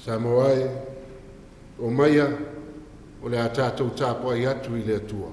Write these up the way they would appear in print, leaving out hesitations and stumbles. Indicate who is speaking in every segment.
Speaker 1: Samoa e, omaia, o le a tatou tapuai atu i le Atua.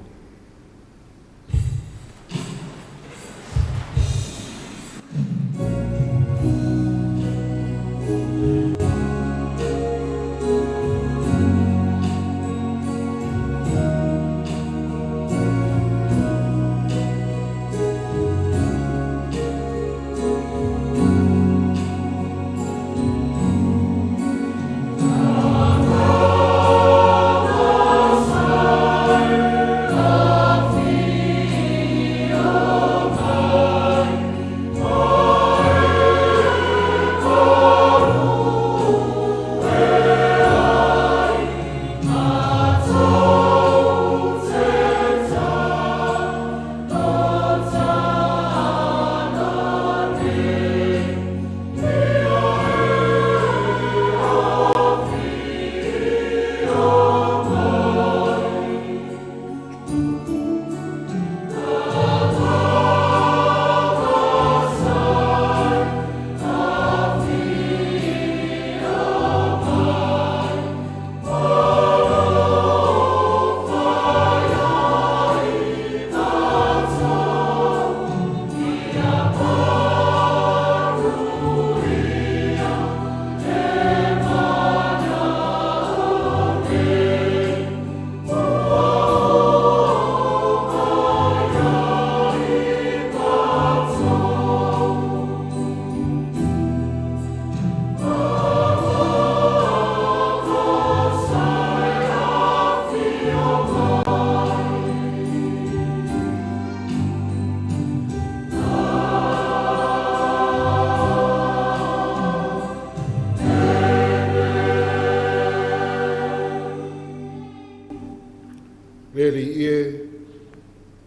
Speaker 1: Le Alii e,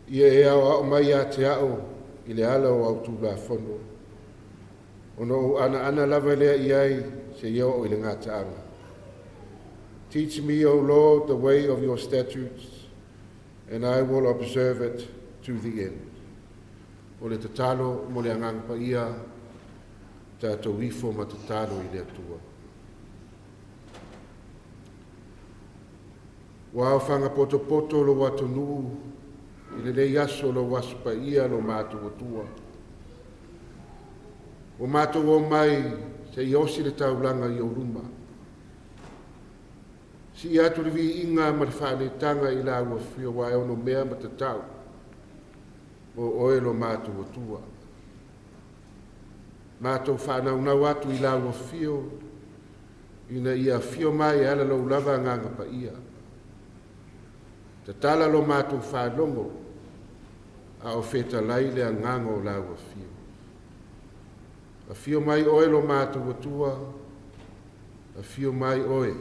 Speaker 1: ia e aoao mai ia te a'u i le ala o au tulafono, ona ou anaana lava lea i ai seia oo i le gataaga. Teach me, O Lord, the way of your statutes, and I will observe it to the end. O le tatalo mo le Agaga Paia, tatou ifo ma tatalo i le Atua. Ua aofaga potopoto lou atunuu i lenei aso, lou aso paia, lo matou Atua. Ua matou omai seia osi le taulaga i ou luma. Sii atu le viiga ma le faaletaga i lau afio ua e ono mea ma tatau o oe lo matou Atua. Matou faanaunau atu i lau afio ina ia afio mai e ala lou lava Agaga Paia. Tatala lo matou faalogo a o fetalai le agaga o lau afio. Afio mai oe lo matou Atua, afio mai oe.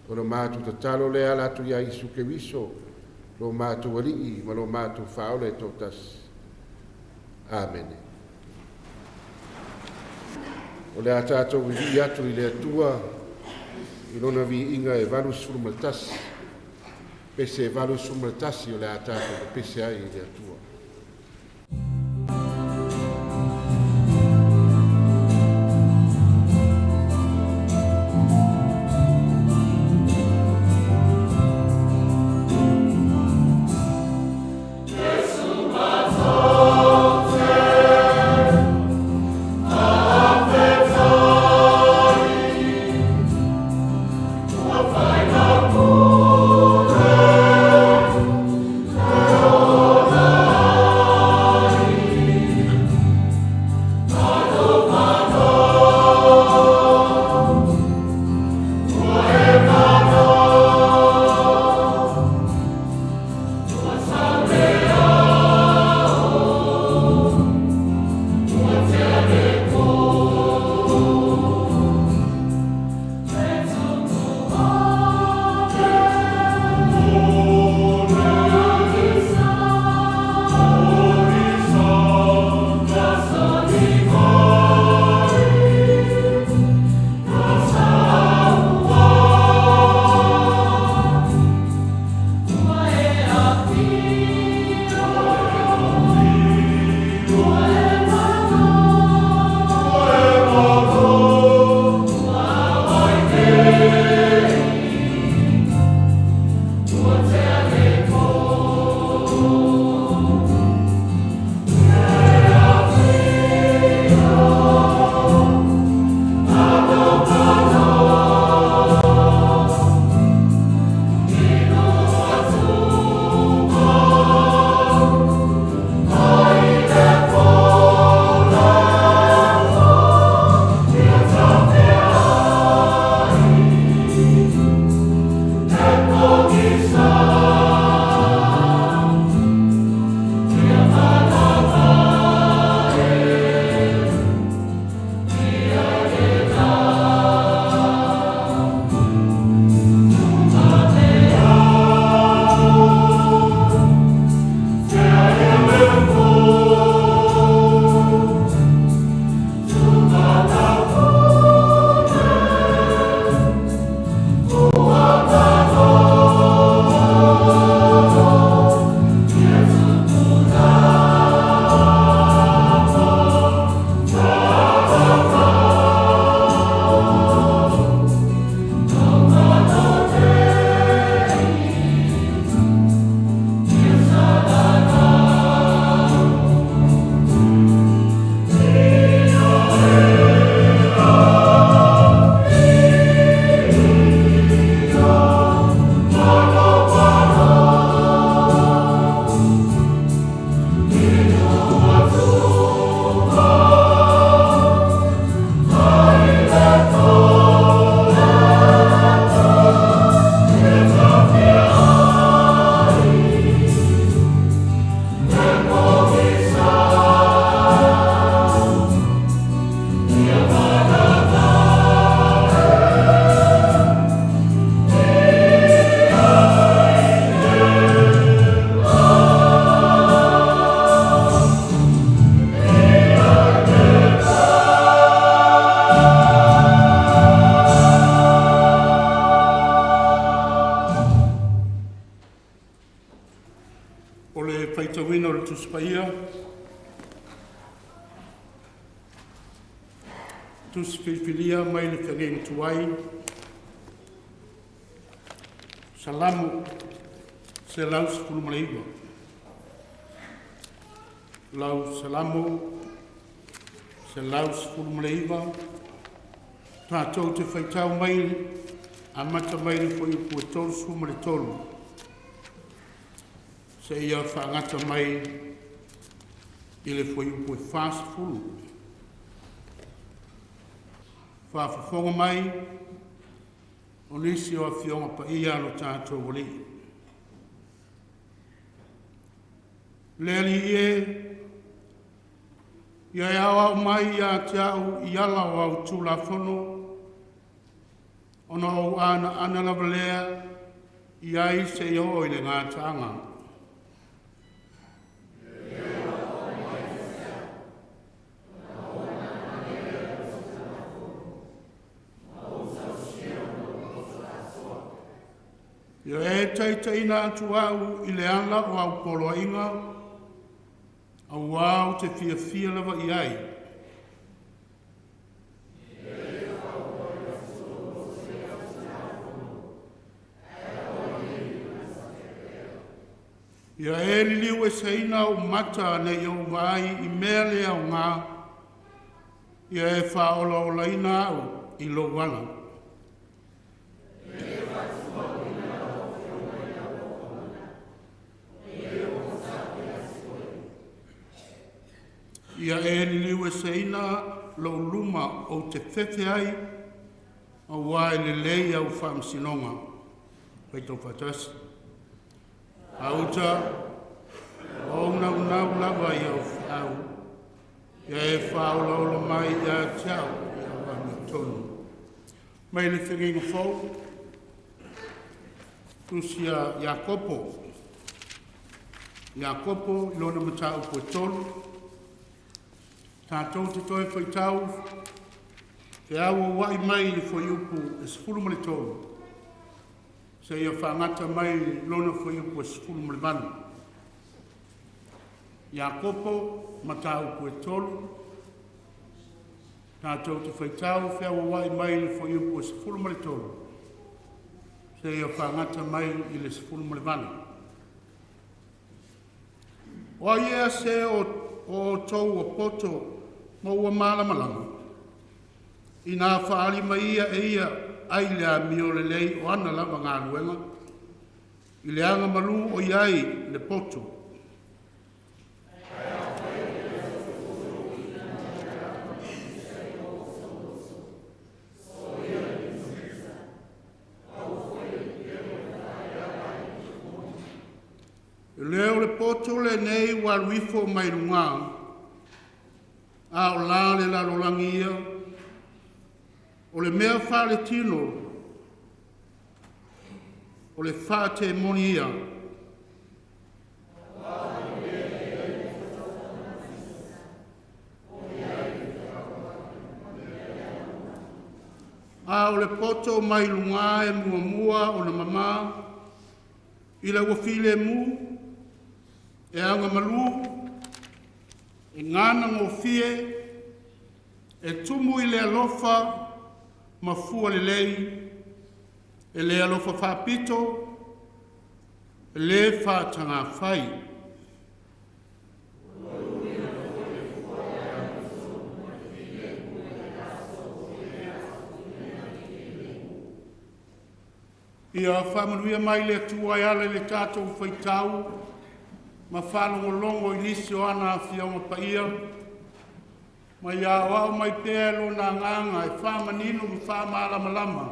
Speaker 1: O lo matou tatalo lea ala atu ia Iesu Keriso, lo matou Alii ma lo matou Faaola e toatasi. Amene. O le a tatou vivii atu i le Atua i lona viiga e 81. Pese 81 o le a tatou pepese ai i le Atua.
Speaker 2: Ua Paia, Tusi Filifilia mai le Feagaiga Tuai, Salamo 119. Lau Salamo 119, tatou te faitau mai amata mai le fuaiupu e 33 seia faagata mai i le fuaiupu e 40. Faafofoga mai o nisi o Afioga Paia a lo tatou Alii. Le Alii e, ia e aoao mai ia te au i ala o au tulafono, ona ou anaana lava lea i ai seia oo i le gataaga. Ia e taitaiina atu au i le ala o au poloaiga, auā ou te fiafia lava i ai. Ia e liliu eseina ou mata ne i ou vaai i mea le aoga, ia e faaolaolaina au i lou ala. Ia e liliu eseina lou luma ou te fefe ai, auā e lelei au faamasinoga. Faitau faatasi. Gauta, ua ou naunau lava i au feau, ia e faaolaola mai ia te au i au amiotonu. Mai le Fegaiga Fou, tusi a Iakopo, Iakopo i lona mataupu e 3, tatou te toe faitau feauauai mai le fuaiupu e 13 seia faagata mai lona fuaiupu e 18. Iakopo, mataupu e 3, tatou te faitau feauauai mai le fuaiupu e 13 seia faagata mai i le 18. O ai ea se o outou ua poto ma ua malamalama? Ina faaali mai ia e ia ai le amiolelei o ana lava galuega, i le agamalu o i ai le poto. E le o le poto lenei ua alu ifo mai luga, a o la le lalolagi ia, o le mea faaletino, o le faatemoni ia. A o le poto mai luga e muamua ona mama ina ua filemu, e agamalu, e gagogofie, e tumu i le alofa ma fua lelei, e le alofa faapito, e le faatagafai. Ia faamanuia mai le Atua e ala i le tatou faitau ma faalogologo i nisi o ana Afioga Paia, ma ia aoao mai pea e Lona Agaga e faamanino ma faamalamalama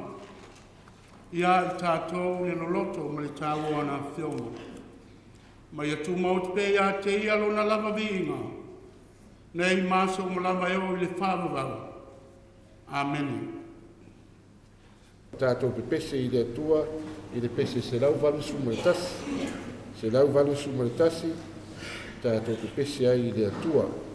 Speaker 2: ia i tatou le loloto ma le taua o ana Afioga. Ma ia tumaoti pea ia te Ia Lona lava viiga, nei ma aso uma lava e oo i le faavavau. Amene.
Speaker 1: Tatou pepese i le Atua i le pese 181, 181, tatou pepese ai i le Atua.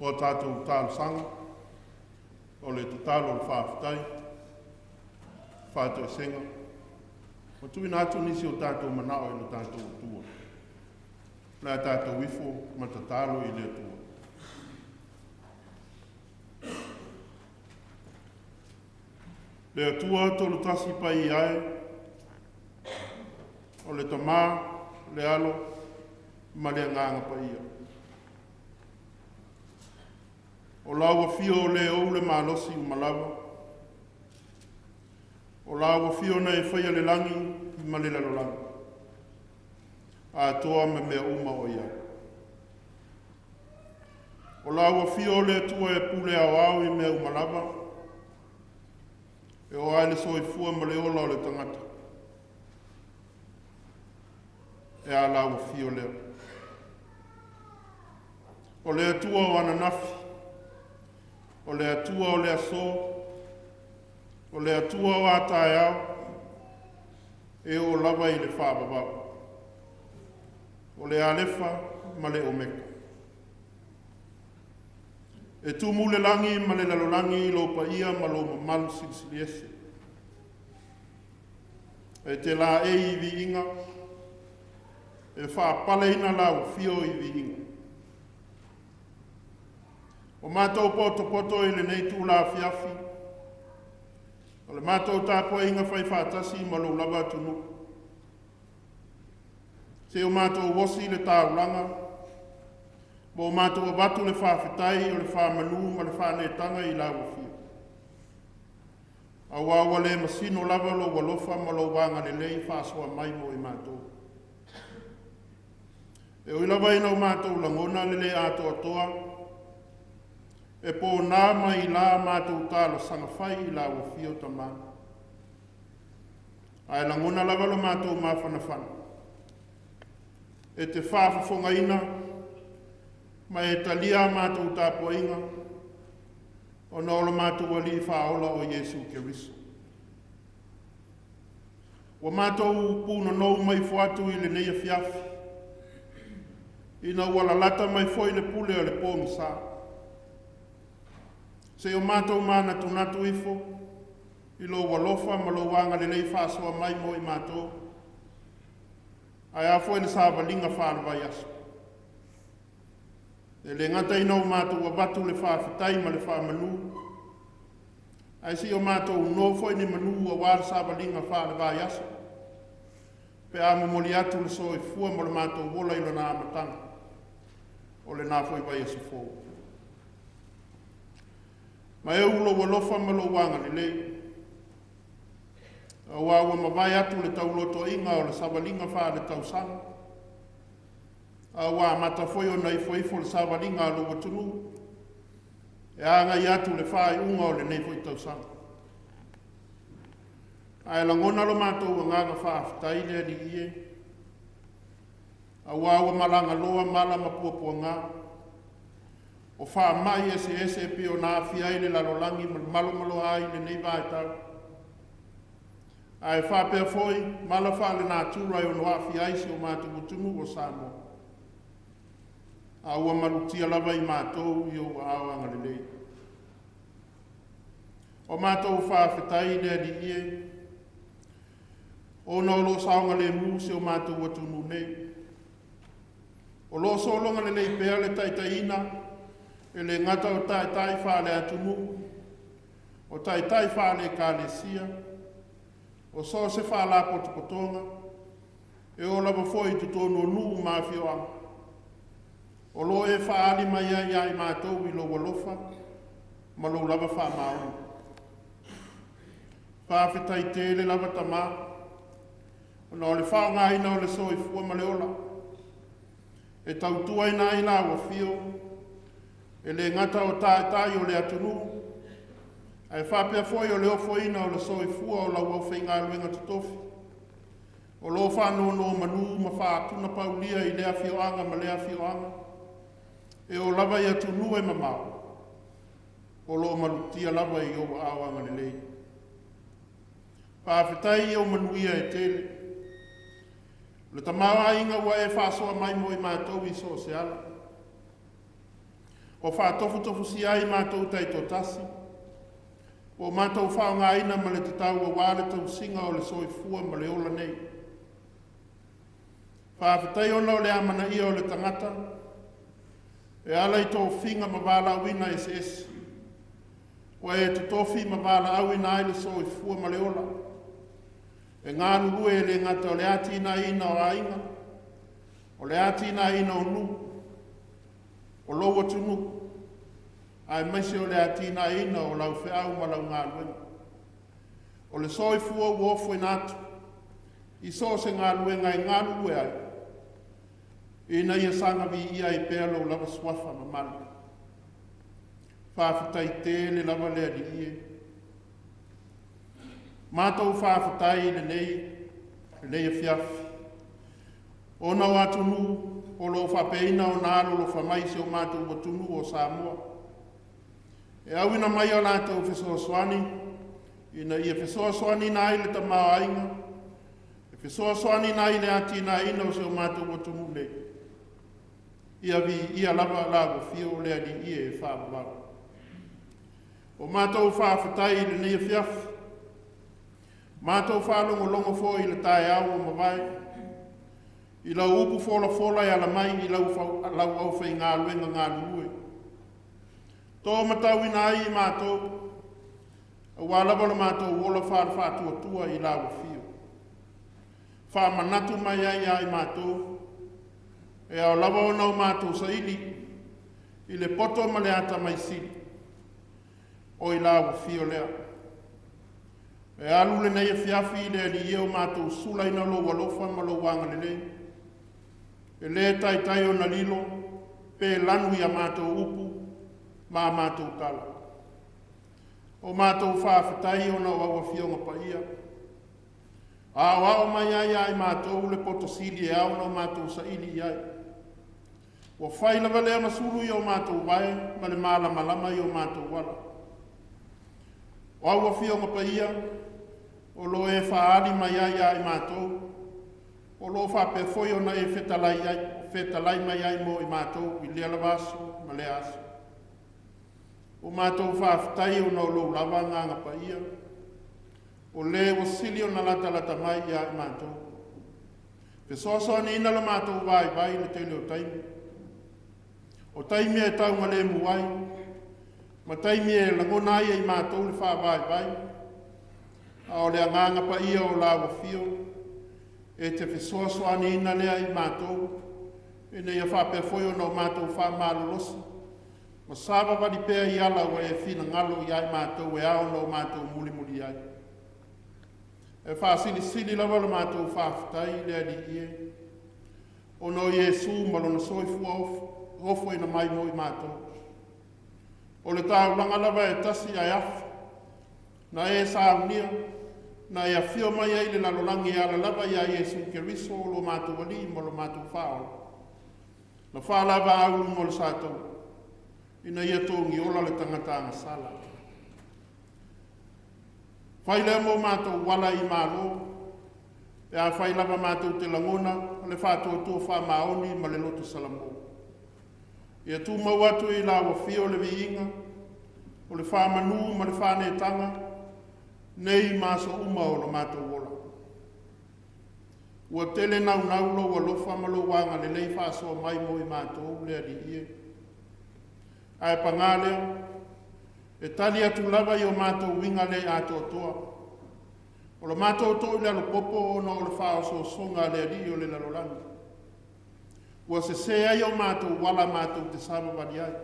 Speaker 2: O tatou talosaga, o le tatalo o le faafetai, faatoesega, ma tuuina atu nisi o tatou manao i lo tatou Atua. O le a tatou ifo ma tatalo i le Atua. Le Atua tolu tasi paia e, o le Tama, le Alo, ma le Agaga Paia. O lau afio o le ou le malosi uma lava, o lau afio na e faia le lagi ma le lalolagi, atoa ma mea uma o i ai. O lau afio o le Atua e pule aoao i mea uma lava, e oo lava i le soifua ma le ola o le tagata, e a lau afio lea. O le Atua o ananafi, o le Atua o le aso, o le Atua o a taeao, e oo lava i le faavavau. O le Alefa ma le Omeka. E tumu le lagi ma le lalolagi i lou paia ma lou mamalu silisili ese. E te laei i viiga, e faapaleina lau afio i viiga. O matou potopoto i lenei itula afiafi, O le matou tapuaiga fai faatasi ma lou lava atunuu. Se o matou osi le taulaga, ma o matou avatu le faafetai o le faamanu ma le faaneetaga i lau afio. Aua ua le masino lava lou alofa ma lou agalelei faasoa mai mo i matou. E ui lava ina o matou lagona le le atoatoa, e pona ma ila matou talosaga fai i lau afio Tama. Ae lagona lava lo matou mafanafana, e te faafofogaina ma e talia a matou tapuaiga, ona o lo matou Alii Faaola o Iesu Keriso. Ua matou punonou ma ifo atu i lenei afiafi, ina ua lalata mai foi le pule o le pogisa. Se i o matou manatunatu ifo i lou alofa ma lou agalelei faasoa mai mo i matou, ae a foi le savaliga faale-vaiaso. E le gata ina o matou avatu le faafetai ma le faamanu, ae se i o matou nono foi ni manu aua le savaliga faale-vaiaso, pe a momoli atu le soifua ma lo matou ola i lona amataga o lena foi vaiaso fou. Ma e ou lou alofa ma lou agalelei, aua ua mavae atu le taulotoiga o le savaliga faale-tausaga, a ua amata foi ona ifoifo le savaliga a lou atunuu e agai atu i le faaiuga o lenei foi tausaga. Ae lagona lo matou agaga faafetai le Alii e, aua ua malaga loa mala ma puapuaga, o faamai eseese e pei ona aafia ai le lalolagi ma le malomaloa ai i lenei vaitau, ae faapea foi mala faalenatura e ono aafia ai si o matou atunuu o Samoa, a ua malutia lava i matou i ou aao agalelei. O matou faafetai le Alii e, ona o lo o saogalemu si o matou atunuu nei. O lo o sologa lelei pea le taitaiina e le gata o taitai faale-atunuu, o taitai faale-Ekalesia, o so o se faalapotopotoga, e oo lava foi i totonu o nuu ma afioaga, o lo o e faaali mai ai ia i matou i lou alofa ma lou lava faamaoni. Faafetai tele lava Tama, ona o le faaaogaina o le soifua ma le ola, e tautuaina ai lau afio, e le gata o taitai o le atunuu, ae faapea foi o le ofoina o le soifua o lau aufaigaluega totofi, o lo o faanonomanu ma faatunapaulia i lea afioaga ma lea afioaga, e oo lava i atunuu e mamao, o lo o malutia lava i ou aao agalelei. Faafetai i ou manuia e tele, o le tamaoaiga ua e faasoa mai mo i matou i so o se ala, ua faatofutofusia ai matou taitoatasi, ua matou faaaogaina ma le tatau aua le tausiga o le soifua ma le ola nei. Faafetai ona o le amanaia o le tagata e ala i tofiga ma valaauina eseese, ua e totofi ma valaauina ai le soifua ma le ola, e galulue e le gata o le atinaeina o aiga, o le atinaeina o nuu, o lou atunuu, aemaise o le atinaeina o lau feau ma lau galuega. O le soifua ua ofoina atu i so o se galuega e galulue ai, ina ia saga viia ai pea lou lava suafa mamalu. Faafetai tele lava le Alii e. Matou faafetai i lenei afiafi, ona o atunuu o lo o faapeina ona alolofa mai i si o matou atunuu o Samoa, e auina mai a latou fesoasoani, ina ia fesoasoaniina ai le tamaoaiga, e fesoasoaniina ai le atinaeina o si o matou atunuu nei. Ia viia lava lau afio le Alii e faavavau. O matou faafetai i lenei afiafi, matou faalogologo foi i le taeao ua mavae, i lau upu folafola e ala mai i lau aufaigaluega galulue, to matauina ai i matou Auā lava lo matou ola faale-faatuatua i lau afio. Faamanatu mai ai ia i matou, e ao lava ona o matou saili i le poto ma le atamai sili, o i lau afio lea. E alu lenei afiafi i le Alii e o matou sulaina lou alofa ma lou agalelei, e lē taitai ona lilo pe lanu i a matou upu ma a matou tala. O matou faafetai ona o au Afioga Paia, aoao mai ai ia i matou le poto sili e ao ona matou saili i ai. Ua fai lava lea ma sulu i o matou vae ma le malamalama i o matou ala. O au Afioga Paia, o lo o e faaali mai ai ia i matou, o lo o faapea foi ona e fetalai, ai, fetalai mai ai mo i matou i lea lava aso ma lea aso. Ua matou faafetai ona o lou lava Agaga Paia, o le ua sili ona latalata mai ia i matou, fesoasoaniina lo matou vaivai i le tele o taimi, o taimi e taugalemu ai, ma taimi e lagona ai e i matou le faavaivai, a o le Agaga Paia o lau Afio, e te fesoasoaniina lea i matou, ina ia faapea foi ona o matou faamalolosi, ma savavali pea i ala ua e finagalo i ai matou e ao ona o matou mulimuli ai. E faasilisili lava le matou faafetai i le Alii e, ona o Iesu ma lona soifua ofoina mai mo i matou. O le taulaga lava e tasi ae afu, na e saunia, na e afio mai ai i le lalolagi e ala lava ia Iesu Keriso o lo matou Alii ma lo matou Faaola, na faalavaau i luga o le sataua, ina ia togiola le tagata agasala. Fai lea mo matou ala i malo, pe afai lava matou te lagona le faatuatua faamaoni ma le loto salamo. Ia tumau atu i lau afio le viiga, o le faamanu ma le faaneetaga, nei ma aso uma o lo matou ola. Ua tele naunau lou alofa ma lou agalelei faasoa mai mo i matou le Alii e. Ae paga lea, e tali atu lava i o matou uiga le atoatoa. O lo matou toi le alopopo ona o le faaosoosoga a le alii o le lalolagi. Ua sese ai o matou ala matou te savavali ai.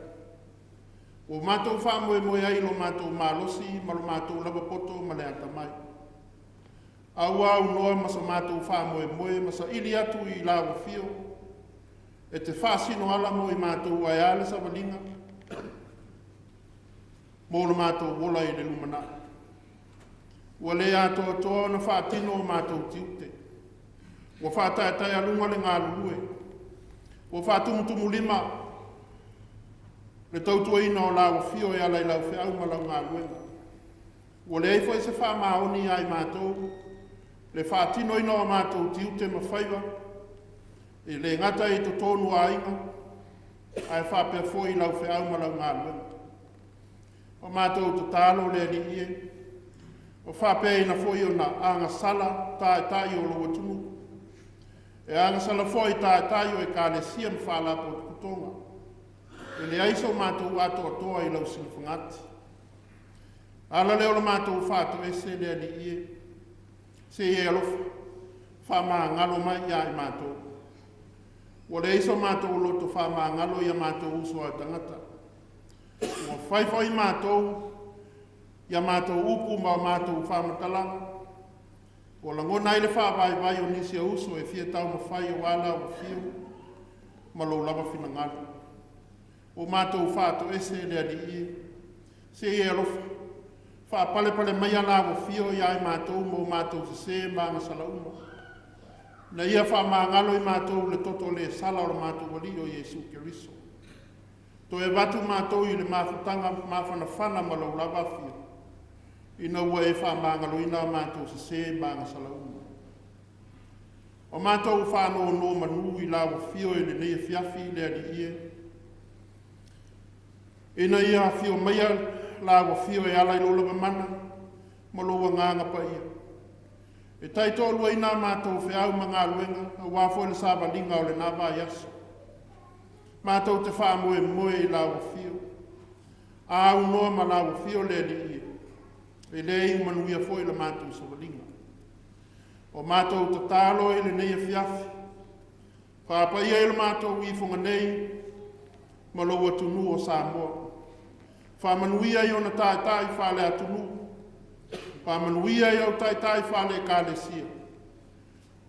Speaker 2: Ua matou faamoemoe ai i lo matou malosi ma lo matou lava poto ma le atamai. A ua aunoa ma so matou faamoemoe ma saili atu i lau afio, e te faasino ala mo i matou ae a le savaliga mo lo matou ola i le lumanai. Ua le atoatoa ona faatino o matou tiute. Ua faataetaealuga le galulue. Ua faatumutumulima le tautuaina o lau afio e ala i lau feau ma lau galuega. Ua leai foi se faamaoni ia i matou, le faatinoina o matou tiute ma faiva, e le gata i totonu o aiga, ae faapea foi i lau feau ma lau galuega. O matou tatalo le Alii e, o faapeaina foi ona agasala taitai o lou atunuu. E agasala foi taitai o ekalesia ma faalapotopotoga. E leai so matou atoatoa i lau silafagati. Ala lea o le matou faatoese le Alii e, se i e alofa, faamagalo mai ia i matou. Ua leai so matou loto faamagalo ia matou uso a tagata. Ua fai foi matou ia matou upu ma o matou faamatalaga. Ua lagona ai le faavaivai o nisi o uso e fia taumafai auā lau afio ma lou lava finagalo. Ua matou faatoese le Alii e, se i e alofa, faapalepale maia lau afio ia i matou ma o matou sesē ma agasala uma. Na ia faamagalo i matou le toto le sala o le matou Alii o Iesu Keriso. Toe avatu matou i le mafutaga mafanafana ma lou lava afio, ina ua e faamagaloina a matou sesē ma agasala uma. O matou faanonomanu i lau afio i lenei afiafi le Alii e, ina ia afio maia lau afio e ala i lou lava mana ma lou agaga paia. E taitoaluaina a matou feau ma galuega, auā foi le savaliga o lena vaiaso. Matou te faamoemoe i lau afio, aunoa ma lau afio le Alii e. E le iu manuia foi le matou savaliga. O matou tatalo i lenei afiafi, faapaia ai lo matou ifoga nei ma lou atunuu o Samoa. Faamanuia i ona taitai faale-atunuu, faamanuia i au taitai faale-Ekalesia,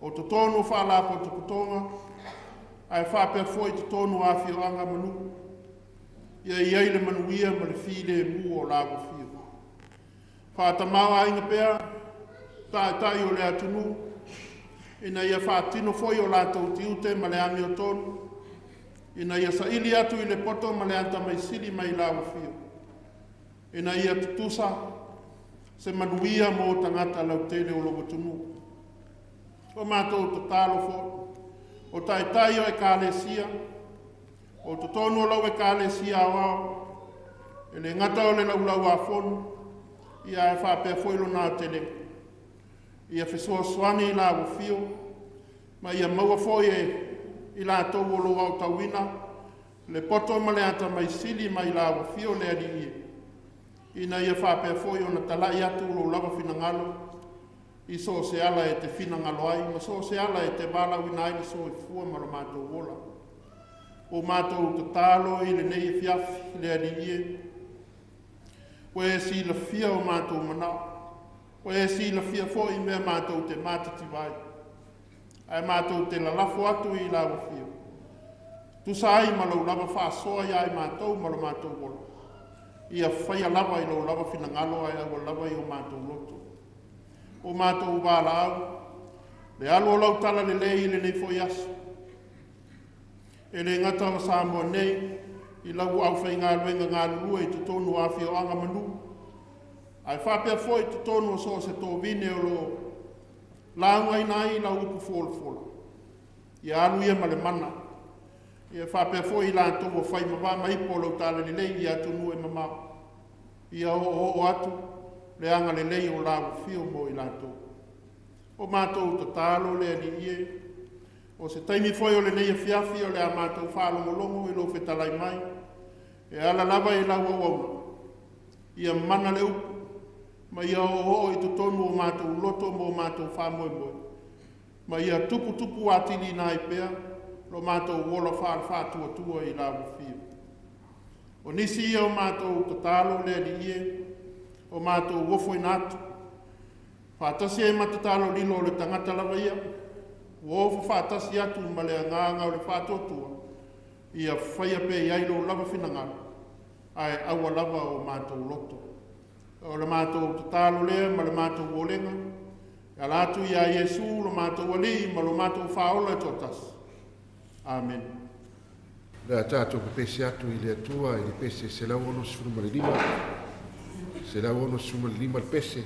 Speaker 2: o totonu o Faalapotopotoga ae faapea foi i totonu o afioaga ma nuu. Ia i ai le manuia ma le filemu o la ua Faatamaoaiga pea taitai o le atunuu ina ia faatino foi o latou tiute ma le amiotonu, ina ia saili atu i le poto ma le atamai sili mai lau Afioga, ina ia tutusa se manuia mo tagata lautele o lou atunuu. O matou tatalo foi, o Taitai o Ekalesia, o totonu o lau Ekalesia Aoao, e le gata o le Laulau-a-Fono, ae faapea foi lona aotelega. Ia fesoasoani i lau Afio ma ia maua foi e i latou o lo o aotauina le poto ma le atamai sili mai lau Afio le Alii e, ina ia faapea foi ona talai atu lou lava finagalo i so o se ala e te finagalo ai ma so o se ala e te valaauina ai le soifua ma lo matou ola. Ua matou tatalo i lenei afiafi le Alii e, ua e silafia o matou manao, ua e silafia foi mea matou te matitiva ai, ae matou te lalafo atu i lau Afio, tusa ai ma lou lava faasoa ia i matou ma lo matou ola, ia faia lava i lou lava finagalo ae aua lava i o matou loto. O matou valaau, le alu o lau talalelei i lenei foi aso, e le gata o Samoa nei i lau aufaigaluega galulue i totonu o afioaga ma nuu, ae faapea foi totonu o so o se tovine o lo o laugaina ai lau upu folafola, ia alu ia ma le mana, ia faapea foi i latou ua fai ma va ma ipu o lau talalelei i atunuu e mamao, ia oooo atu le agalelei o lau afio mo i latou. O matou tatalo le Alii e, o se taimi foi o lenei afiafi o le a matou faalogologo i lou fetalai mai e ala lava i lau auauna, ia mana le upu ma ia oooo i totonu o matou loto ma o matou faamoemoe, ma ia tuputupu atiliina ai pea lo matou ola faale-faatuatua i lau Afio. O nisi ia o matou tatalo le Alii e, o matou ofoina atu, faatasi ai ma tatalo lilo o le tagata lava ia, ua ofo faatasi atu ma le agaga o le faatuatua, ia faia pea i ai lou lava finagalo, ae aua lava o matou loto. O le matou tatalo lea ma le matou olega, e ala atu ia Iesu lo matou Alii ma lo matou Faaola e toatasi. Amene.
Speaker 1: Le a tatou pepese atu i le Atua i le pese 165, 165 le pese,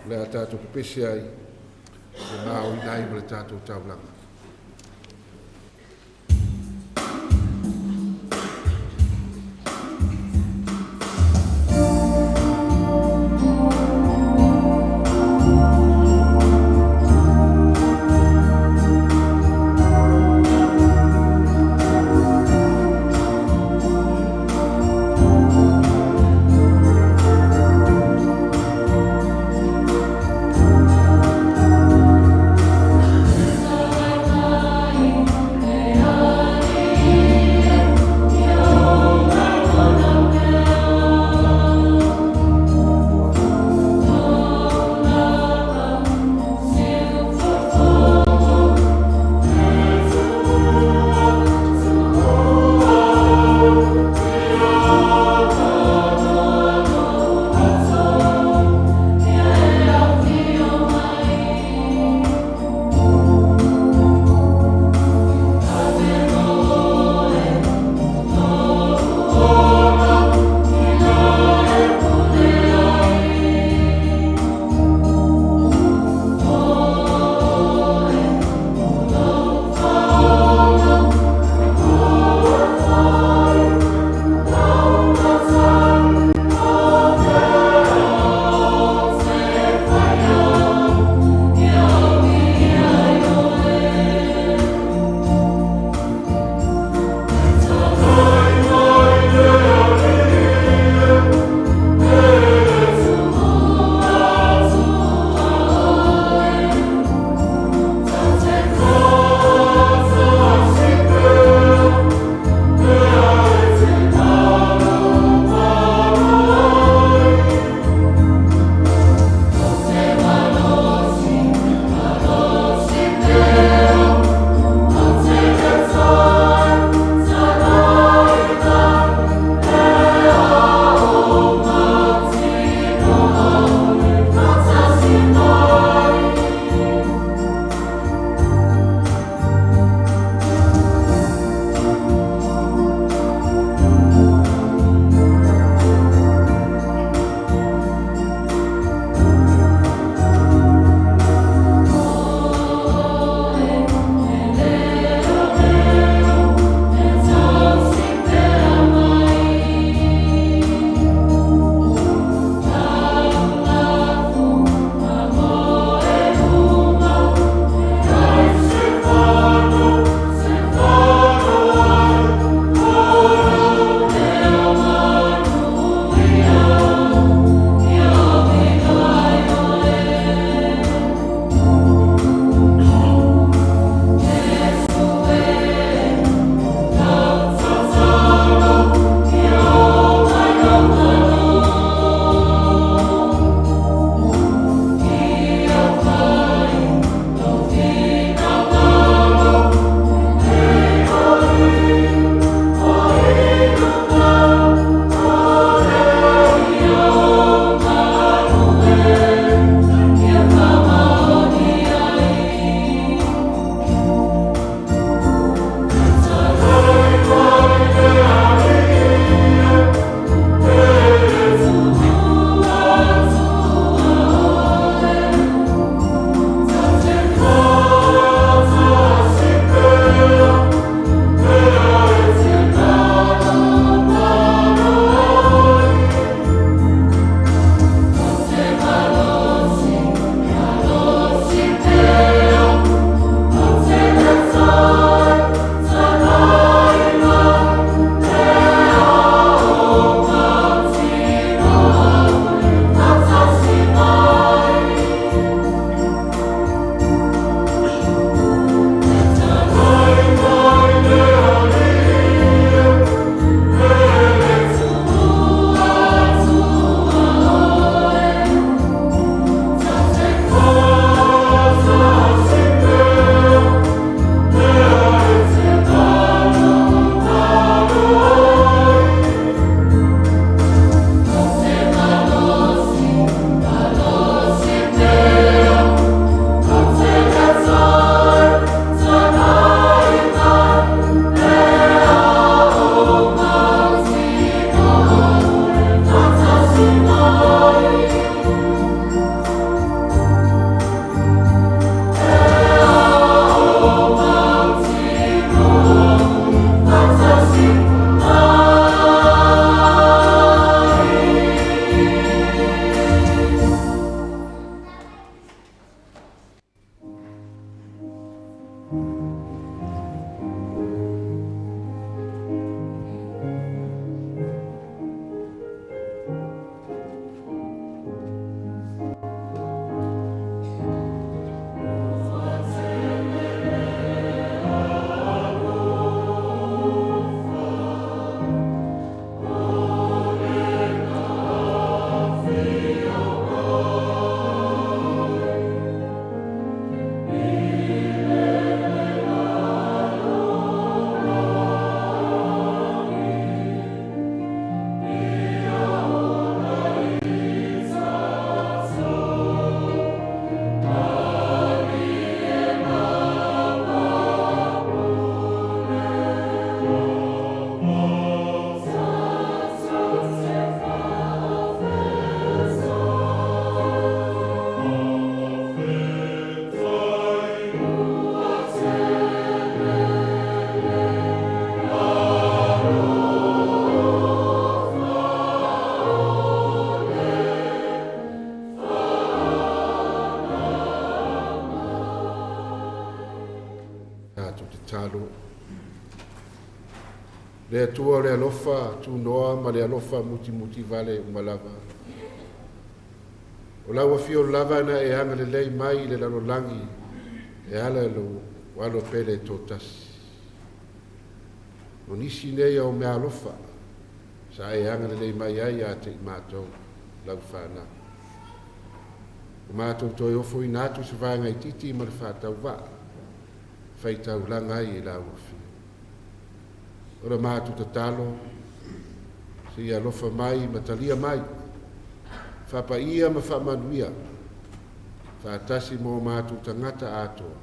Speaker 1: o le a tatou pepese ai, e maoina ai ma le tatou taulaga. Le Atua o le alofa tunoa ma le alofa mutimutivale uma lava. O lau afio lava na e agalelei mai i le lalolagi e ala i lou alo pele e toatasi. O nisi nei o mea alofa sa e agalelei mai ai ia te i matou lau fanau. O matou toe ofoina atu se vaega itiiti ma le faatauvaa faitaulaga ai i lau afio. O le matou tatalo, seia alofa mai ma talia mai, faapaia ma faamanuia, faatasi mo matou tagata atoa,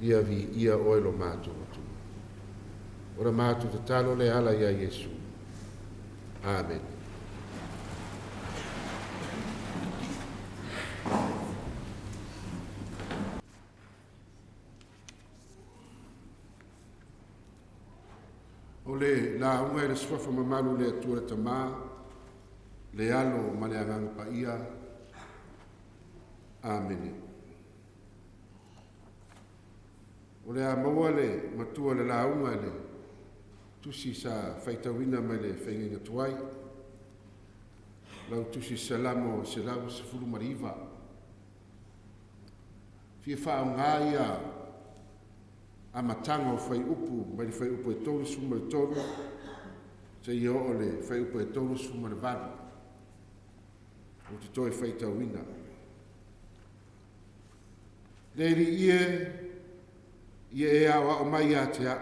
Speaker 1: ia viia oe lo matou Atua. O le matou tatalo le ala ia Iesu. Amen. O le lauga i le suafa mamalu le Atua le Tamā, le Alo ma le Agaga Paia. Amene. O le a maua le matua le lauga i le tusi sa faitauina mai le faigaiga tuai. Lau tusi Salamo 119. Fia faaaoga ia amataga o fuaiupu mai le fuaiupu e 33 seia oo le fuaiupu e 38. Ou te toe faitauina. Le Alii e, ia e aoao mai ia te au.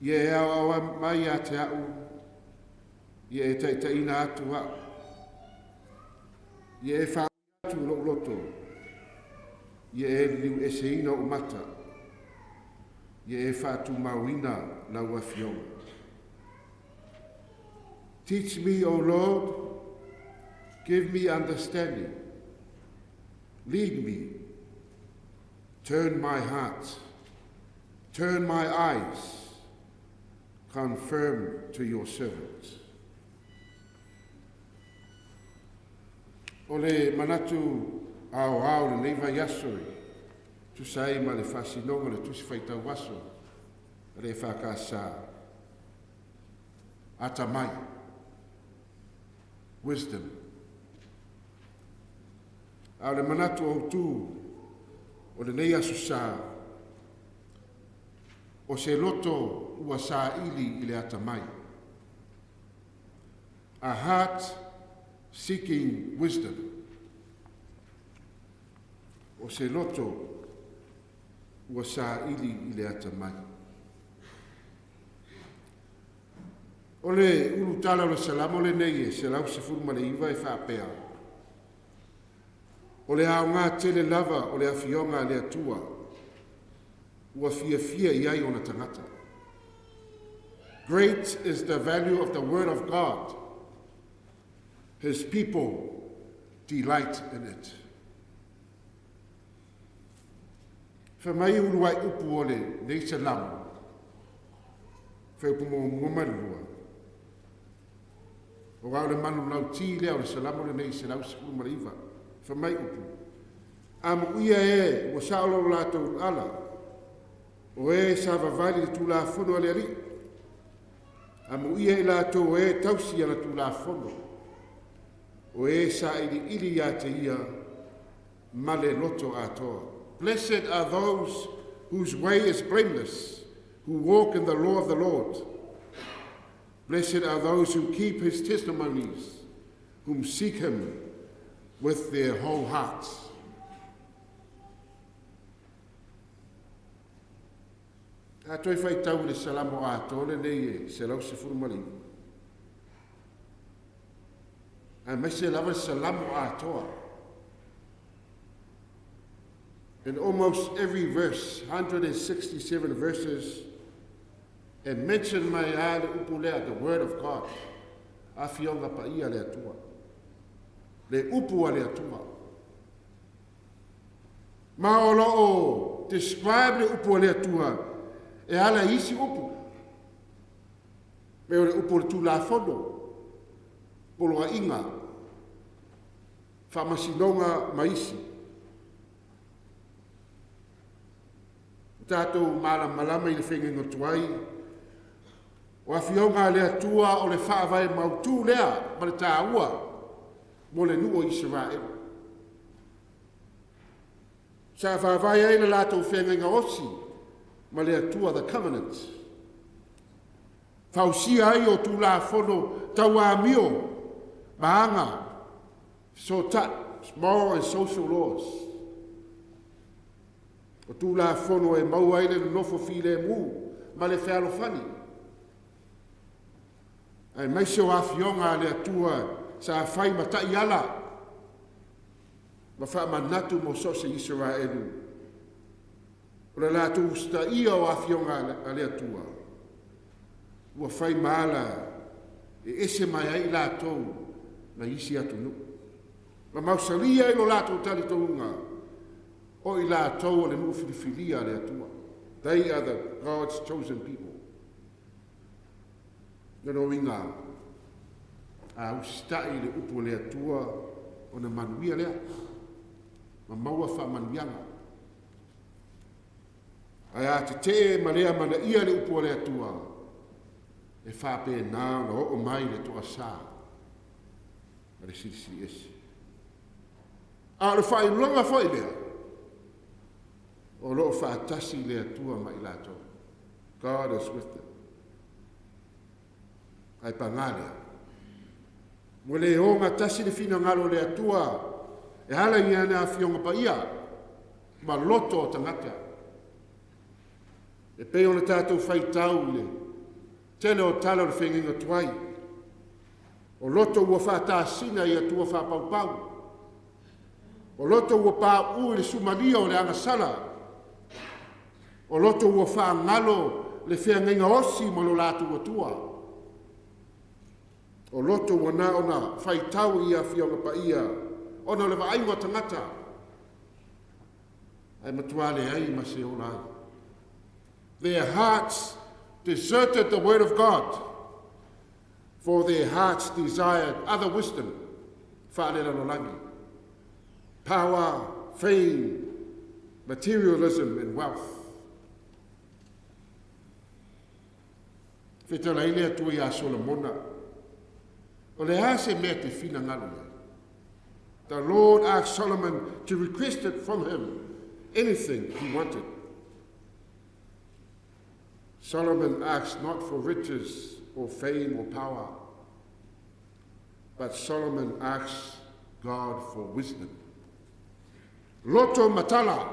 Speaker 1: Ia e aoao mai ia te au, ia e taitaiina atu au. Ia e faa atu lou loto, ia e liliueseina ou mata, ia e faatumauina lau afioga. Teach me, O Lord, give me understanding. Lead me, turn my heart, turn my eyes, confirm to your servant. O le manatu aoao lenei vaiaso e tusa ai ma le faasinoga o le tusi faitau aso a le EFKS. Atamai. Wisdom. A o le manatu autu o lenei aso sa, o se loto ua saili i le atamai. A heart seeking wisdom. O se loto ua saili i le atamai. O le ulutala o le Salamo lenei e 119 e faapea. O le aoga tele lava o le afioga a le Atua, ua fiafia i ai ona tagata. Great is the value of the word of God. His people delight in it. Fai mai uluai upu o lenei Salamo, fuaiupu muamua ma le lua. O au le manu lauti lea o le Salamo lenei 119. Fai mai upu. Amuia e ua sao lo latou ala, o e savavali le tulafono a le Alii. Amuia i latou e tausi ana tulafono, o e sailiili ia te ia ma le loto atoa. Blessed are those whose way is blameless, who walk in the law of the Lord. Blessed are those who keep his testimonies, whom seek him with their whole hearts. A toe faitau le Salamo atoa lenei e 119. Aemaise lava le Salamo atoa. In almost every verse, 167 verses, e mention mai a le upu lea, the word of God. Afioga paia le Atua. Le upu a le Atua. Ma o loo describe le upu a le Atua e ala isi upu. Me o le upu o le tulafono, poloaiga, faamasinoga ma isi. O tatou malamalama i le faigaiga tuai. O afioga a le Atua o le faavae mautū lea ma le tāua mo le nuu o Isaraelu. Sa faavae ai le latou feagaiga osi ma le Atua, the covenant. Fausia ai o tulafono tau amio ma aga fesootai, moral and social laws. O tulafono e maua ai le nonofo filemu ma le fealofani. Aemaise o afioga a le Atua sa fai ma taiala ma faamanatu mo so o se Isaraelu. O le latou usitaia o afioga a le Atua ua fai ma ala e ese mai ai i latou mai isi atunuu. Ma mausalia ai lo latou talitonuga o i latou o le nuu filifilia a le Atua. They are the God's chosen people. Lona uiga, a usitai i le upu o le Atua ona manuia lea, ma maua faamanuiaga. Ae a tetee ma le amanaia le upu o le Atua, e faapena ona oo mai le toasā ma le silisili ese. A o le faailoga foi lea, o loo faatasi le Atua ma i latou. God is with them. Ae pagā lea, ua le ogatasi le finagalo o le Atua e ala i ana afioga paia ma loto o tagata. E pei ona tatou faitau i le tele o tala o le feagaiga tuai, o loto ua faatasina i Atua faapaupau, o loto ua pauu i le sumalia o le agasala, o loto ua faagalo le feagaiga osi ma lo latou Atua, o loto ua na ona faitau i afioga paia ona o le vaaiga o tagata, ae matua leai ma se ola ai. Their hearts deserted the word of God, for their hearts desired other wisdom, faalelalolagi, power, fame, materialism and wealth. Fetalai le Atua iā Solomona, o le a se mea te finagalo ai? The Lord asked Solomon to request it from him, anything he wanted. Solomon asked not for riches or fame or power, but Solomon asked God for wisdom. Loto matala.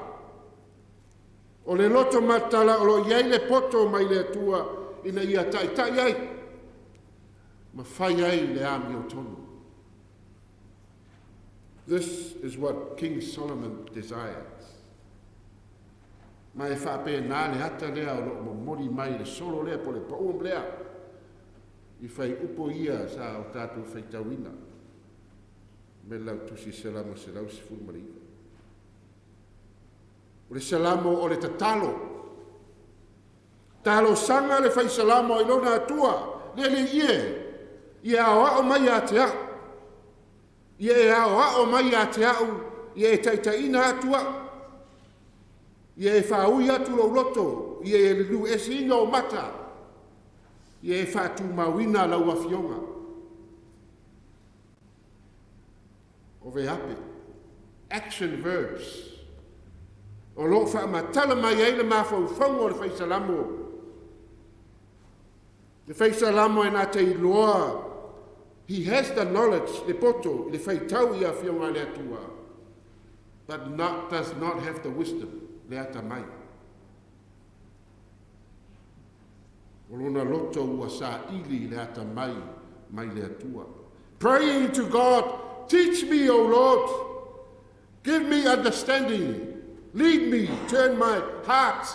Speaker 1: O le loto matala o lo i ai le poto mai le Atua ina ia taitai ai, ma fai ai le amiotonu. This is what King Solomon desired. Ma e faapena le ata lea o loo momoli mai le solo lea po le poem lea i fuaiupu ia sa o tatou faitauina me lau tusi Salamo 119. O le Salamo o le tatalo. Talosaga le fai Salamo i lona Atua, le Alii e, ia aoao mai ia te au. Ia e aoao mai ia te au, ia e taitaiina atu au. Ia e faaui atu lou loto, ia e lulu eseina o mata, ia e faatumauina lau afioga. O veape, action verbs, o loo faamatala mai ai le mafaufauga o le fai Salamo. Le fai Salamo e na te iloa, he has the knowledge, le poto, le faitau i afioga a le Atua, but does not have the wisdom, le atamai. O lona loto ua saili le atamai mai le Atua. Praying to God, teach me, O Lord, give me understanding, lead me, turn my heart,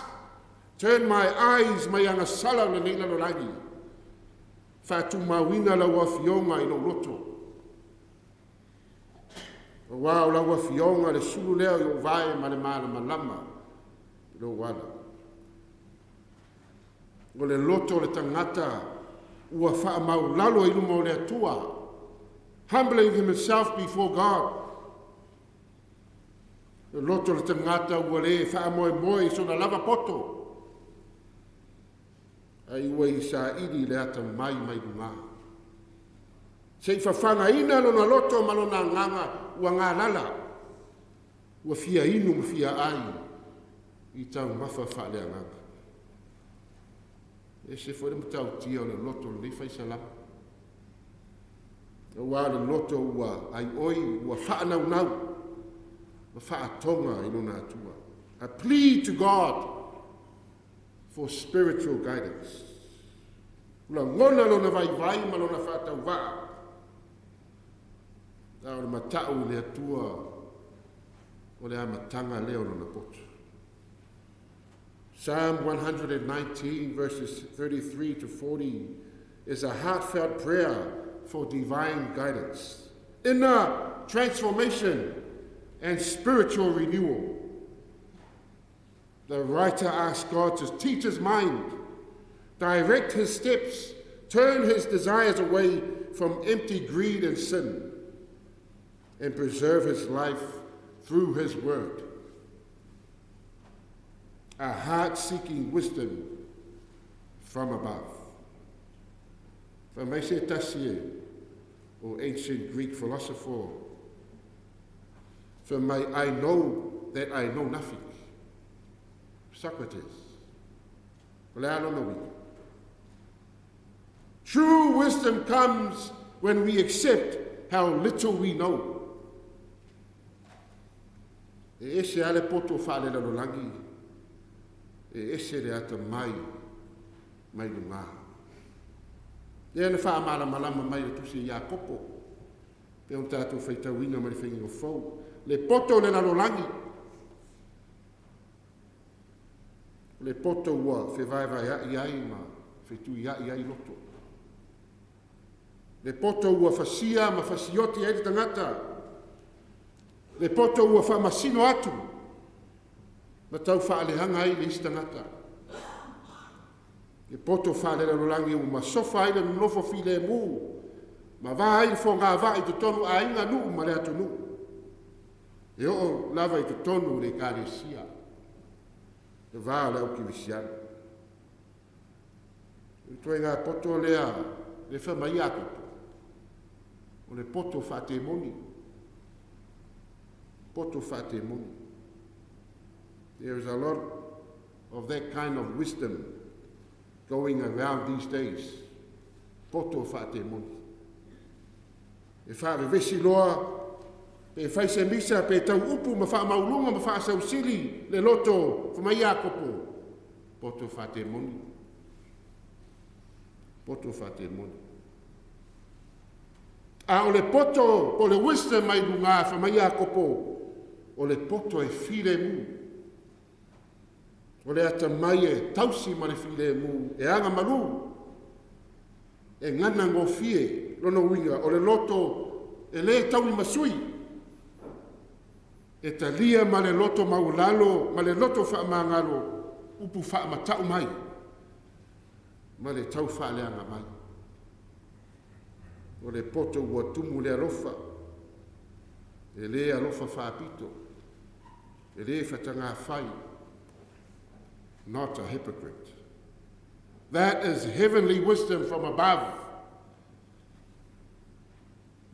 Speaker 1: turn my eyes mai agasala o lenei lalolagi. Faatumauina lau afioga i lou loto. Auā o lau afioga le sulu lea i ou vae ma le malamalama i lou ala. O le loto o le tagata ua faamaulalo i luma o le Atua, humbling himself before God. Le loto o le tagata ua le faamoemoe i sona lava poto. Ai ua ia saili i le atamai mai lugā. Seʻi fafagaina lona loto ma lona agaga ua galala, ua fia inu ma fia ai i taumafa faaleagaga. E ese foi le matautia o le loto o lenei faisalama. Auā le loto ua aioi, ua faanaunau ma faatoga i lona Atua. A plea to God for spiritual guidance. Lagona lona vaivai ma lona faatauvaa. A o le matau i le Atua o le amataga lea o lona poto. Psalm 119 verses 33 to 40 is a heartfelt prayer for divine guidance, inner transformation, and spiritual renewal. The writer asks God to teach his mind, direct his steps, turn his desires away from empty greed and sin, and preserve his life through his word. A heart seeking wisdom from above. Fai mai se tasi e o ancient Greek philosopher. Fai mai, "I know that I know nothing." Socrates. O le a lona uiga? True wisdom comes when we accept how little we know. E ese lava le poto faalelalolagi, e ese le atamai mai lugā. Lea na faamalamalama mai le tusi a Iakopo, pe ona tatou faitauina mai le Faigaiga Fou. Le poto o le lalolagi, o le poto ua fevaevaea'i ai ma fetuia'i ai loto. Le poto ua fasia ma fasioti ai le tagata. Le poto ua faamasino atu ma tau faaleaga ai le isi tagata. Le poto faalelalolagi ua masofa ai le nonofo filemu ma va ai le fogava'i i totonu aiga, nuu ma le atunuu. E oo lava i totonu o le ekalesia, le va o le au kerisiano. O le ituaiga poto lea le fai mai Iakopo, o le poto faatemoni. Poto faatemoni. There is a lot of that kind of wisdom going around these days. Poto faatemoni. E faavevesi loa pe fai se misa pe tau upu ma faamauluga ma faasausili le loto, fai mai Iakopo, poto faatemoni. Poto faatemoni. A o le poto po o le wisdom mai lugā, fai mai Iakopo, o le poto e filemu. O le atamai e tausi ma le filemu, e agamalu, e gana gofie lona uiga, o le loto e lē tauimasui, e talia ma le loto maualalo ma le loto faamagalo upu faamata'u mai ma le tau faaleaga mai. O le poto ua tumu le alofa, e lē alofa faapito, e lē fatagafai, not a hypocrite. That is heavenly wisdom from above.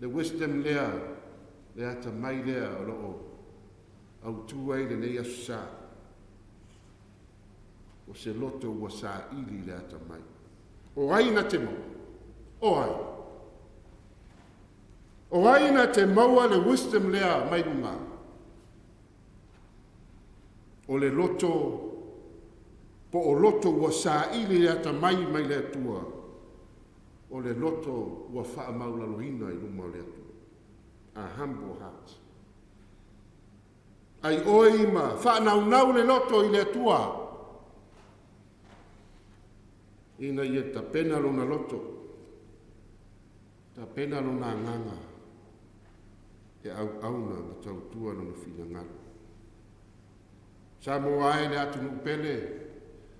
Speaker 1: Le wisdom lea, le atamai lea o loo autū ai lenei aso sa. O se loto ua saili le atamai. O ai na te maua? O ai? O ai na te maua le wisdom lea mai lugā? O le loto po o loto ua saili le atamai mai le Atua, o le loto ua faamaulaloina i luma o le Atua. A humble heart. Ai oi ma faanaunau le loto i le Atua, ina ia tapena lona loto, tapena lona agaga, e auauna ma tautua lona finagalo. Samoa ai le atunuu pele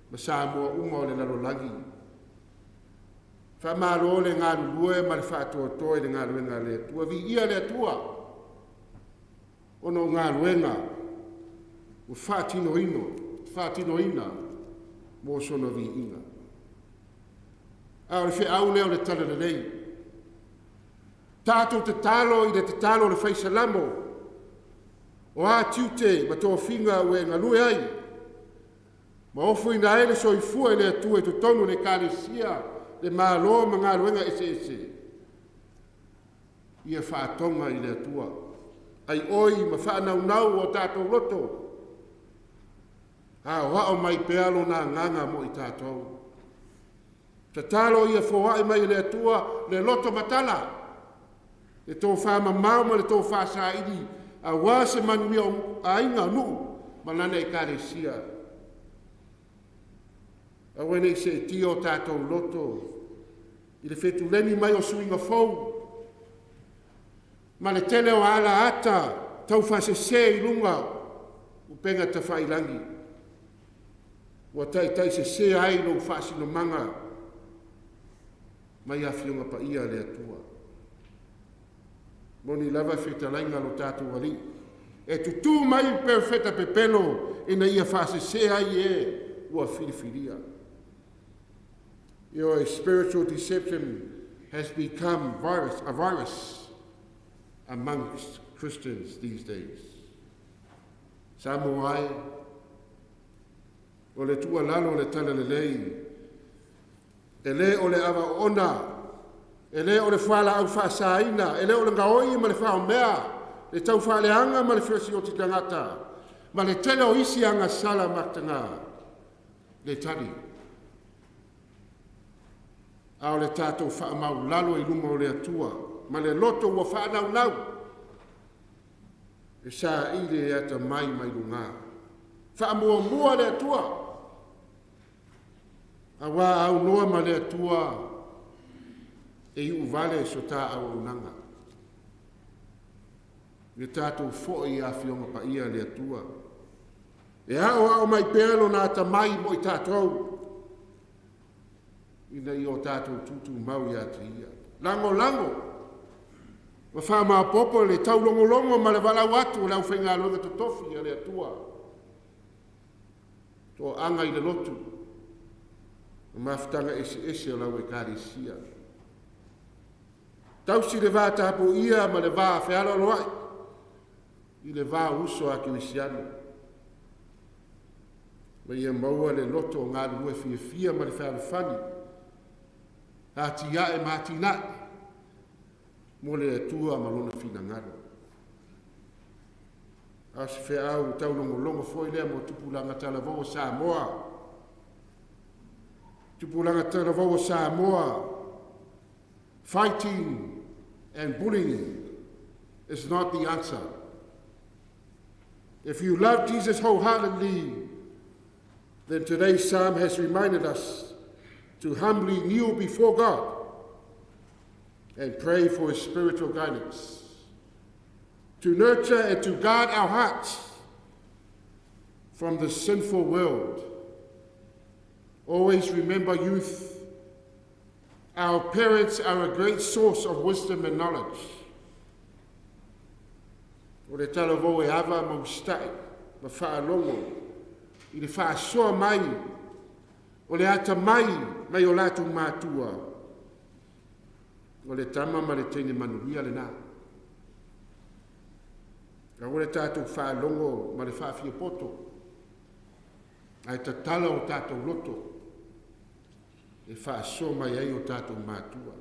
Speaker 1: ma Samoa uma o le lalolagi. Faamalo le galulue ma le faatoatoa i le galuega a le Atua. Viia le Atua ona o galuega ua faatinoina mo sona viiga. A o le feau lea o le Talalelei. Tatou tatalo i le tatalo o le Fai Salamo, o a tiute ma tofiga ua e galue ai, ma ofoina ai le soifua e le Atua i totonu o le Ekalesia, le Malo ma galuega eseese, ia faatoga i le Atua, aioi ma faanaunau o tatou loto, aoao mai pea lona agaga mo i tatou. Tatalo ia foai mai e le Atua le loto matala, le tofa mamao ma le tofa saili, auā se manuia o aiga, nuu ma lana Ekalesia. Aua ne i seetia o tatou loto i le fetuleni mai o suiga fou ma le tele o alaata taufaasese i luga o upega tafailagi ua taitaisese ai lou faasinomaga mai Afioga Paia a le Atua. Moni lava fetalaiga a lo tatou Alii, e tutū mai perofeta pepelo ina ia faasese ai e ua filifilia. Spiritual deception has become a virus amongst Christians these days. Samoa e, o le tuualalo o le Talalelei, e lē o le avaoona, e lē o le fualaau faasaina, e lē o le gaoi ma le faomea, le taufaaleaga ma le fesioti tagata, ma le tele o isi agasala mataga le tali. A o le tatou faamaulalo i luma o le Atua, ma le loto ua faanaunau, e saili e atamai mai luga. Faamuamua le Atua, auā aunoa ma le Atua e iuvale so tā auaunaga. Ia tatou foi i Afioga Paia a le Atua. E aoao mai pea lona atamai mo i tatou, ina ia o tatou tutumau ia te ia. Lagolago, ma faamaopoopo le taulogologo ma le valaau atu o le aufaigaluega totofi a le Atua. Toaga i le lotu, ma mafutaga eseese o lau Ekalesia. Tausi le va tapuia ma le va fealoaloai i le va uso a kerisiano. Ma ia maua le loto o galulue fiafia ma le fealofani, atiae ma atinae mo le Atua ma lona finagalo. A se feau taulogologo foi lea mo tupulaga talavou o Samoa. Tupulaga talavou o Samoa, fighting and bullying is not the answer. If you love Jesus wholeheartedly, then today's psalm has reminded us to humbly kneel before God and pray for His spiritual guidance, to nurture and to guard our hearts from the sinful world. Always remember, youth, our parents are a great source of wisdom and knowledge. O le talavou e ava ma usitai ma faalogo i le faasoa mai o le atamai mai o latou matua. O le tama ma le teine manuia lena. Aua le tatou faalogo ma le faafiapoto, ae tatala o tatou loto e faasoa mai ai o tatou matua.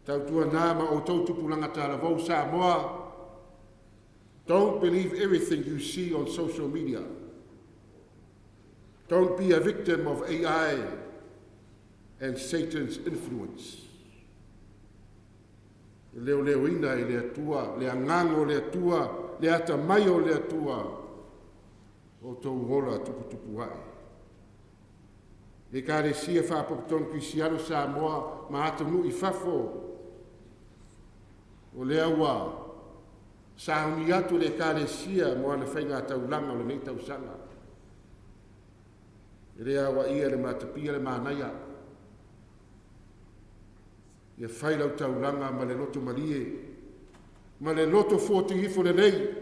Speaker 1: Tautuana ma outou tupulaga talavou Samoa, don't believe everything you see on social media. Don't be a victim of AI and Satan's influence. E leoleoina e le Atua, le agaga o le Atua, le atamai o le Atua, o outou ola tuputupu ae. Ekalesia Faapotopotoga Kerisiano Samoa ma atunuu i fafo, o lea ua sauni atu le Ekalesia mo ana faigataulaga o lenei tausaga. E le aoaia le matapia le manaia. Ia fai lau taulaga ma le loto malie, ma le loto fuatifo lelei,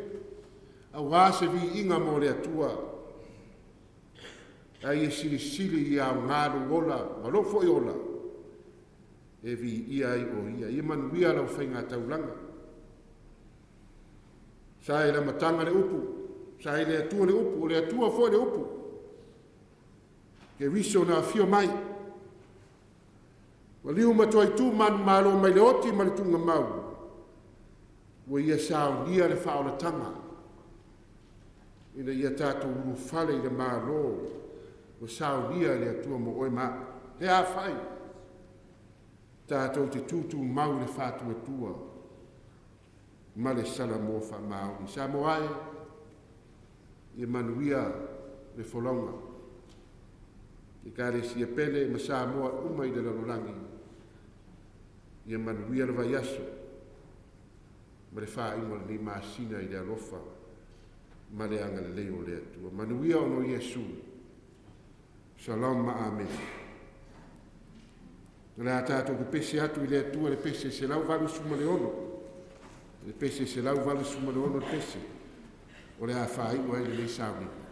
Speaker 1: auā se viiga mo le Atua. Ae ia silisili ia aoga lou ola ma lou foi ola e viia ai o ia. Ia manuia lau faigataulaga. Sa i le amataga le upu, sa i le Atua le upu, o le Atua foi le upu. Keriso na afio mai, maliu ma toaitu manumalo mai le oti ma le tuugamau, ua ia saunia le faaolataga, ina ia tatou ulufale i le Malo ua saunia e le Atua mo oe ma a'u. E afai tatou te tutumau i le faatuatua ma le Salamo faamaoni. Samoa e, ia manuia le folauga. Ekalesia pele ma Samoa uma i le lalolagi, ia manuia le vaiaso ma le faaiuga o lenei masina i le alofa ma le agalelei o le Atua. Manuia ona o Iesu. Shalom ma amene. O le a tatou pepese atu i le Atua le pese 186, le pese 186 le pese, o le a faaiu ai lenei sauniga.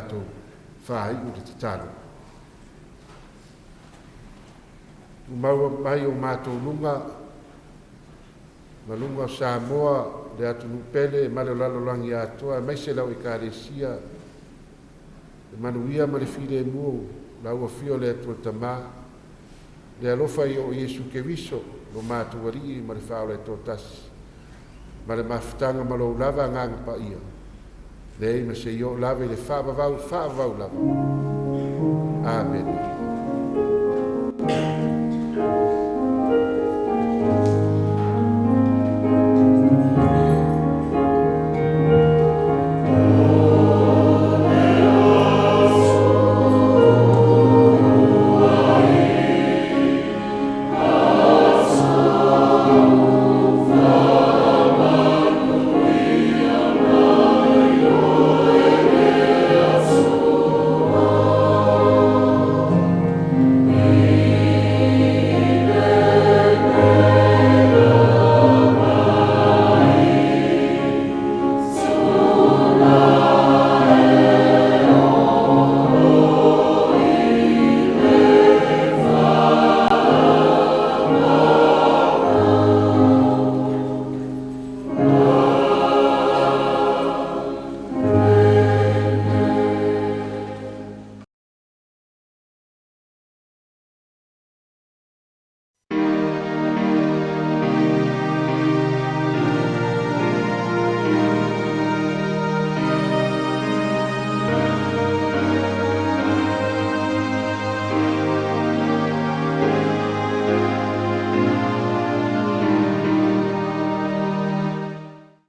Speaker 1: tatou faaiu le tatalo. Tumau mai o matou luga, ma luga o Samoa, le atunuu pele ma le lalolagi atoa, aemaise lau Ekalesia, le manuia ma le filemu, lau afio le Atua Tamā, le alofa i o Iesu Keriso, lo matou Alii ma le Faaola e toatasi, ma le mafutaga ma lou lava Agaga Paia, nei ma seia oo lava i le faavavau, faavavau lava. Amene.